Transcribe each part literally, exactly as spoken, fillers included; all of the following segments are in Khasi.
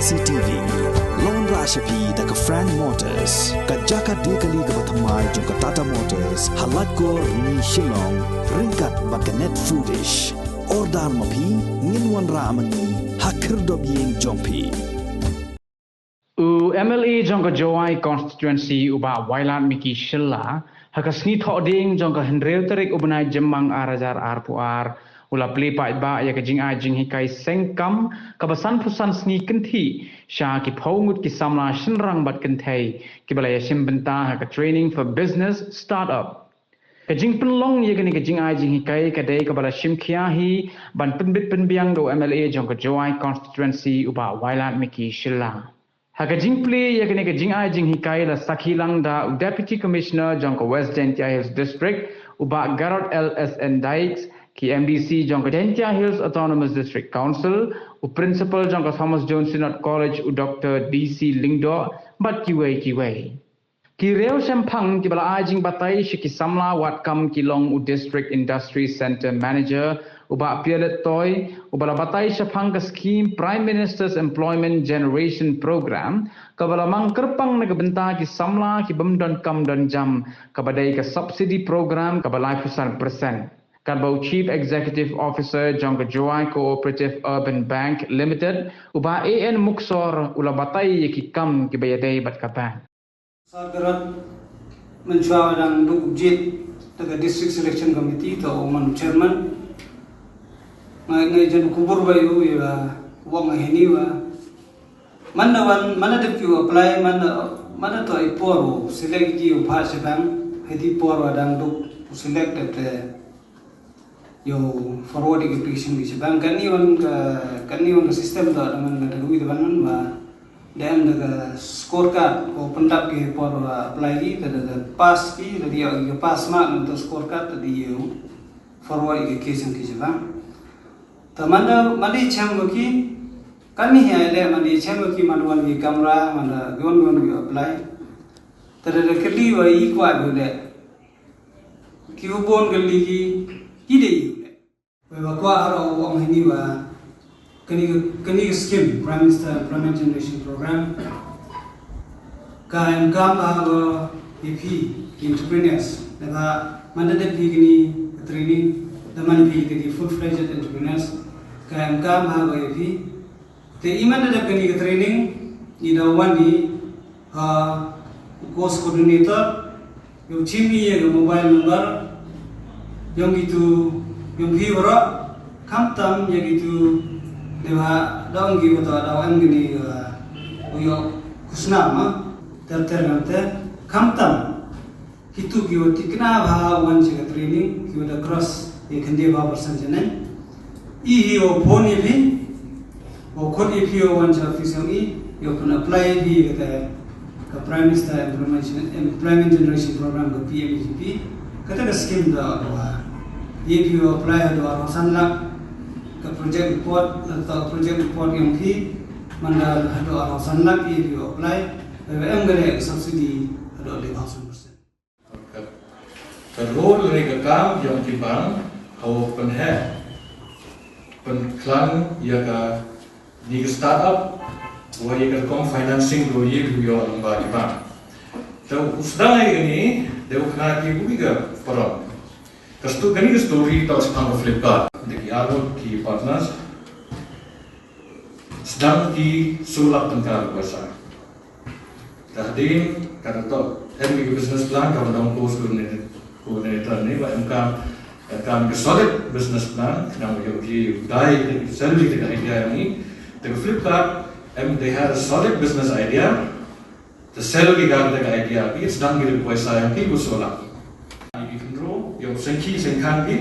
C T V. Long ra sha phi da ka Frank Motors, ka jaka de kali kaba thymmai jong ka Tata Motors, ha Laitkor, Rni, Shillong, ryngkat bad ka Net Foodish. Order ma phi, ngin wanrah ma ngi ha khyrdop ïing jong phi. U M L A jong ka Jowai constituency u Bah Wailadmiki Shylla, ha ka sngi Thohdieng jong ka hynriew tarik u bnai Jymmang ar hajar arphew ar, u la plie paidbah ïa ka jingai jinghikai seng kam kaba sanphew san sngi kynthih sha ki phew ngut ki samla shynrang bad kynthei kiba la ïashim bynta ha ka Training for Business Startup. Ka jingpynlong ïa kane ka jingai jinghikai ka dei kaba la shim khia hi ban pynbit pynbiang da u M L A jong ka Jowai constituency u Bah Wailadmiki Shylla. Ha ka jingplie ïa kane ka jingai jinghikai la sakhi lang da u Deputy Commissioner jong ka West Jaintia Hills District, u Bah Garod L S N Dykes, ki M D C jong ka Jaintia Hills Autonomous District Council, u Principal jong ka Thomas Jones Synod College, u Doctor D C Lyngdoh, bad kiwei kiwei. Ki riewshemphang kiba la ai jingbatai sha ki samla wad kam ki long u District Industry Centre Manager, u Bah Pialet Toi, uba la batai shaphang ka skhim Prime Minister's Employment Generation Programme, kaba la mang kyrpang na ka bynta ki samla ki bym don kam don jam, kaba dei ka subsidy programme kaba laiphew san percent. Katba u Chief Executive Officer jong ka Jowai Cooperative Urban Bank Limited, u Bah A N Muksor, u la batai ïa ki kam kiba ïadei bad ka bank. Sir Garod, mynshuwa ba dang duk jied da ka District Selection Committee, to u man u chairman. Nga, nga jan kubur ba ïa u, ïa u ong hini ba man da wan, man da dep ki u apply, man da, man da to i por u select ki u phah sha bank, hei di por ba dang duk u select da te ïa u forward ïa ki application ki sha bank. Kane wan ka, kane wan ka system da, da man ka da ka wi da ban man ba da em da ka scorecard, ko pyndap ki por ba apply ki, da, da, da pass ki, da ïa ki pass mark na ka scorecard, da ïa u forward ïa ki case ki sha bank. Ta man da, man da i chem ba ki, kane hi ai le man da i chem ba ki man wan ki kamra, man da ki wan, wan ki apply. Ta da, da kylli ba i kwah ba le. Ki u bun kylli ki, ki dei u le. Wei ba kwah haroh u ong hini ba kane ka, kane ka scheme, Prime Minister Employment Generation Program, ka em kam ba ha ba ïa phi ki entrepreneurs, da ba man da dep phi kane ka training, da man phi ki full-fledged entrepreneurs, ka em kam ba ha ba ïa phi. Te i man da dep kane ka training, i da wan i, ha, u course coordinator, ïa u chim i ïa ka mobile number, ïong kitu, ïong phi baroh, khamtam ïa kitu, dei ba, da ong ki ba to, da wan kane ka, u ïoh khusnam, ha, ter ter ngam te, khamtam. Kitu ki wa tikna ba wan sha ka training, ki wa da cross, ïa khyndiat ba percent jane. I hi wa phone ïa phi, wa khot ïa phi wa wan sha office ïong i, ïa pyn apply ïa phi ïa kata ka Prime Minister Employment, Employment Generation Program ka P M E G P, kata ka scheme da wa. Ïa phi wa apply haduh arphew san lak, ka project report, ka project report ïong phi, man da haduh arphew san lak, ïa phi wa apply, wa em ka subsidy haduh arphew san percent. Ka, ka role ne ka kam ïong ki bank, ha u pynheh, pynkhlaiñ ïa kani ka startup, wa ïa ka rukom financing ruh ïa u ïong ba ki bank. Te u sdang ïa kani, dei u khana ki u wi ka parom. Ka sto-, kani ka story to shaphang ka Flipkart. Da ki arngut ki partners, sdang ki shu lap tyngka ka pisa. Te hadien, ka da toh, em ki business plan, ka ba dang course coordinator, coordinator ne, ba em ka, em ka solid business plan, khnang ba ïoh ki dei, ki sell ki idea ïa ngi. Te ka Flipkart, em, they had a solid business idea. Te sell ki ka, ka idea, ki sdang ki pisa ïa ki, ki shu lap. Ki khynroo, ïa u sengkhi sengkhang ki,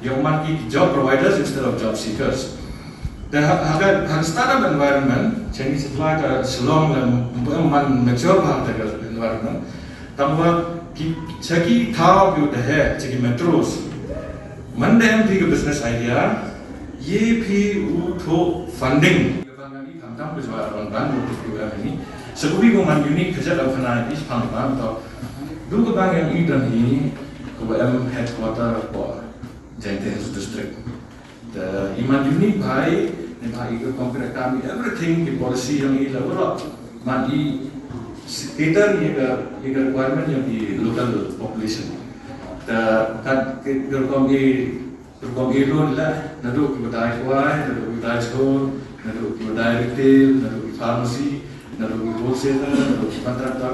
ïa u man ki job providers instead of job seekers. Te ha, ha ka, ha ka startup environment, shen ki sitla ka Shillong le, em man mature bha te ka environment. Tangwa ki, cha ki thaw ki u da he, cha ki metros. Man da em phi ka business idea, ïa phi u thoh funding. Khamtam ka jwai ban ban, ban, ban, ban, ban, ban, ban. Sa ubi ko man unique ka jait u khana i pang ban to. Du ka bank ïong i don hi, ko ba em headquarter ko Jaintia Hills District. Te i man unique bha i, Ba i ka kong ka kam i everything ki policy yong i la bro. Man i cater i ka i ka requirement yong i local population. Ta kat ki kong i kong i loan la naduh ki badai kwai, naduh ki badai chor, naduh ki badai retail, naduh ki pharmacy, naduh ki wholesaler, naduh ki contractor.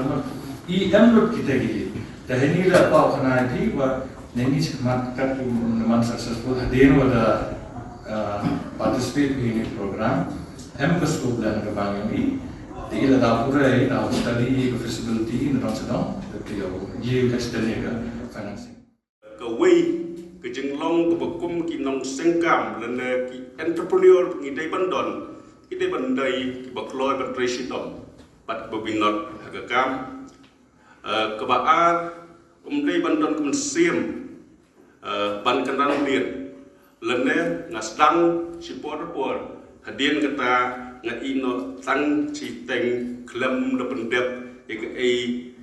I em lut kita ki. Ta hini la pau khana i phi wa ngi chi mat kat ki man successful hadien wa da participate hi ni program. Em ka scope dan ka bang yong i. Ti la da pura i da study i ka feasibility na dong sa dong. Ti yo ye extend i ka financing. Ka wei ka jinglong ka ba kum ki nongsengkam lane ki entrepreneur ngi dei ban don, ngi dei ban dei ki ba kloi ban trei shitom bad ba binot ha ka kam. Eh, ka ba ar, um dei ban don ka mynsiem eh, ban kynran liat. Lane nga sdang shi por por hadien kata nga ino tang shi teng khlem da pyndep ïa kaei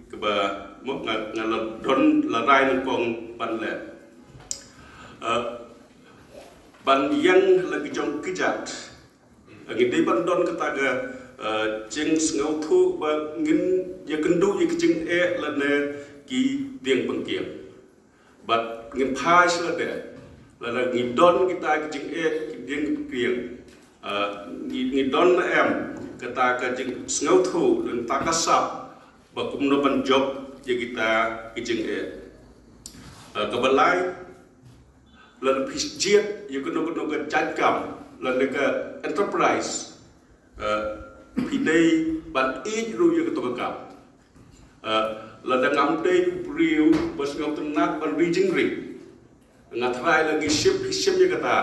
kaba mo nga nga la don la rai nyngkong ban leh. Eh, ban ïeng la ki jong ki jait. Ngi dei ban don kata ka eh, jingsngewthuh ba ngin ïakynduh ïa ki jingeh lane ki dieng pangkieng. Bad ngin phai sha lade lada ngi don kita ki jingeh ki dieng ki pangkieng. Ah, ngi, ngi don ne em kata ka jingsngewthuh lane kata ka sap ba kumno ban jop ïa kita ki jingeh. Ah, kaba lai, lada phi jied ïa kano kano ka jait kam lane ka enterprise, ah, phi dei ban ïeit ruh ïa kato ka kam. Eh, lada ngam dei u briew ba sngewtynnat ban ri jingri, nga tharai la ngi shim, phi shim ïa kata,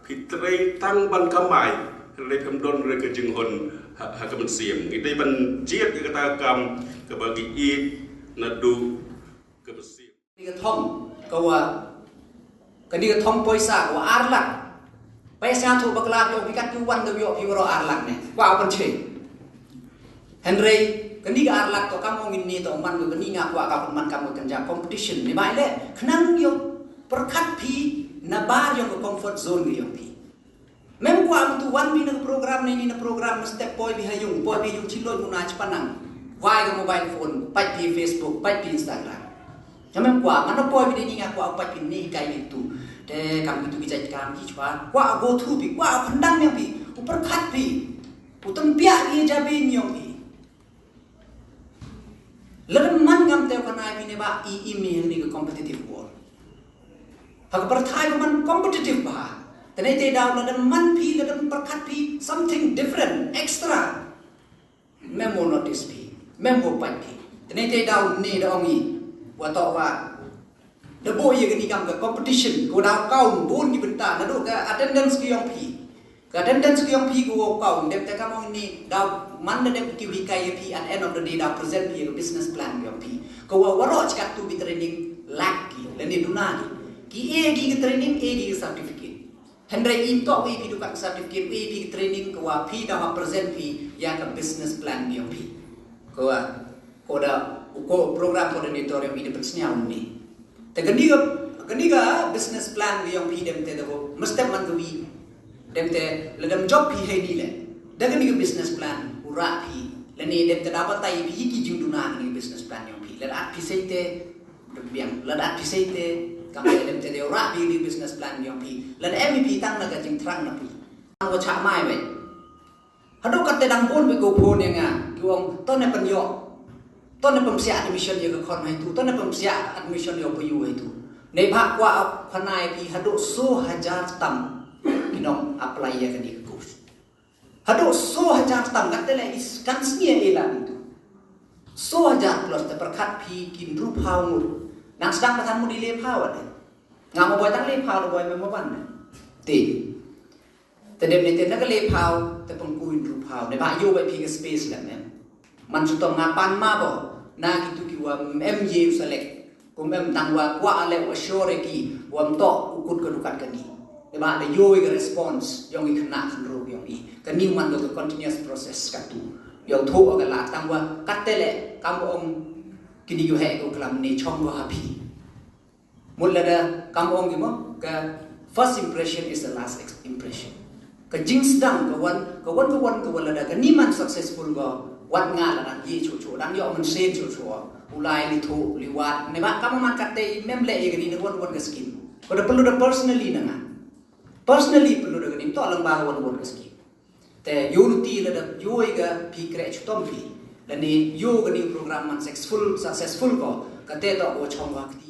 phi trei tang ban kamai, hynrei phim don re ka jinghun ha, ha ka mynsiem. Ngi dei ban jied ïa kata ka kam kaba ngi ïeit naduh ka mynsiem. Kane ka thong ka wa, kane ka thong poisa ka wa ar lak. Phi sngewthuh bakla, phi ong phi kat ki wan da ïoh phi waroh ar lak ne. Kwah ban chei. Hynrei kane ka ar lak to kam ong ini to man ka kane nga kwah ka man kam ka kynja competition ne bai le. Khnang ïoh pyrkhat phi na bar ïoh ka comfort zone ïoh phi. Mem kwah mynta wan phi na program ne, ni na program, mynstep poi phi ha ïung, poi phi ïung, chi loi muna chi panang. Wai ka mobile phone, pait phi Facebook, pait phi Instagram. Mem kwah, ngan poi phi ne, ni nga kwah pait phi ne, kai phi tu. Te kam phi tu ki jait kam ki chwa. Kwah go through phi, kwah pyndonkam phi, u pyrkhat phi, u tympiah phi, jabi nyong phi. Lada man ngam te u khanai phi ne ba i email ni ka competitive world. Ha ka pyrthai ba man competitive ba. Te ne te daw lada man phi, lada pyrkhat phi something different, extra. Mem mo notice phi, mem mo pait phi. Te ne te daw ne da ong i wa to wa da boi ïa kani kam ka competition, ko daw kaun bun ki bynta, naduh ka attendance ki ong phi. Ka attendance ki ong phi ko kaun, dep te kam ong ni, daw man da dep ki hikai ïa phi, at end of the day daw present phi ïa ka business plan ki ong phi. Ko wa waroh chi katto ki training lak ki, lane duna ki. Ki e ki training, e ki certificate. Hynrei in to wi phi dukan certificate, wi phi training ko wa phi daw present phi ïa ka business plan ki ong phi. Ko wa Ko da, ko program coordinator ïa phi da pynsngew ni. Te kani ka, kani ka business plan ka ïong phi dem te da ko, mynstep man ka wi. Dem te, lada jop phi hei ni le. Da kani ka business plan, u rah phi. Lane dem te da batai phi ki jingduna kani ka business plan ïong phi. Lada at phi sei te, da biang. Lada at phi sei te, kam le dem te da u rah phi ni business plan ïong phi. Lada em phi tang na ka jingthrang na phi. Tang ko chak mai wei. Haduh katte dang bun beit ko phone ïa nga, ki ong, to ne pynïoh, to ne pynpsiah admission ïa ka khon haitu, to ne pynpsiah admission ïa u payu haitu. Nei bha kwah khana ïa phi haduh soo hajar tam ki nong apply ïa kane ka course. Haduh soo hajar tam katte leh is kan sngi ïa i la haitu. Soo hajar plus te pyrkhat phi ki hynriew phaw ngut. Nang sdang ba than mut i le phaw ade. Nga mo boi tang le phaw, le boi me mo ban ne. Te. Te dep ne te na ka le phaw, te pynku hynriew phaw. Ne ba ïoh ba phi ka space lem em. Man shu tong nga pan ma bo. Na kitu ki wa em ye u select. Kum em tang wa kwah le wa sure ki, wa mtok u kut ka dukat kani. Ne ba da ïoh ka response, ïong i khynnah khynroo ïong i. Kani man ka continuous process katu. Ïong thoh ka la tang wa katte le, kam ong kini ïoh he ko klam ne chong wa ha phi. Mut lada kam ong ki mo, ka first impression is the last ex-, impression. Ka jingsdang ka wan ka wan ka wan ka wan lada kani man successful ko, wat nga la dang ye chuh chuh, dang yoh mynsiem chuh chuh. U lai li thuh li wad ne ba ka man katte i mem leh ïa kani na wan wan ka skim. Ko da perlu da personally na nga. Personally perlu da kani to lang ba ka wan wan ka skim. Te ïoh luti lada ïoh ïa ka phi kreh chutom phi. Lane ïoh kani program man successful successful ko. Katte to ko chong wa kti.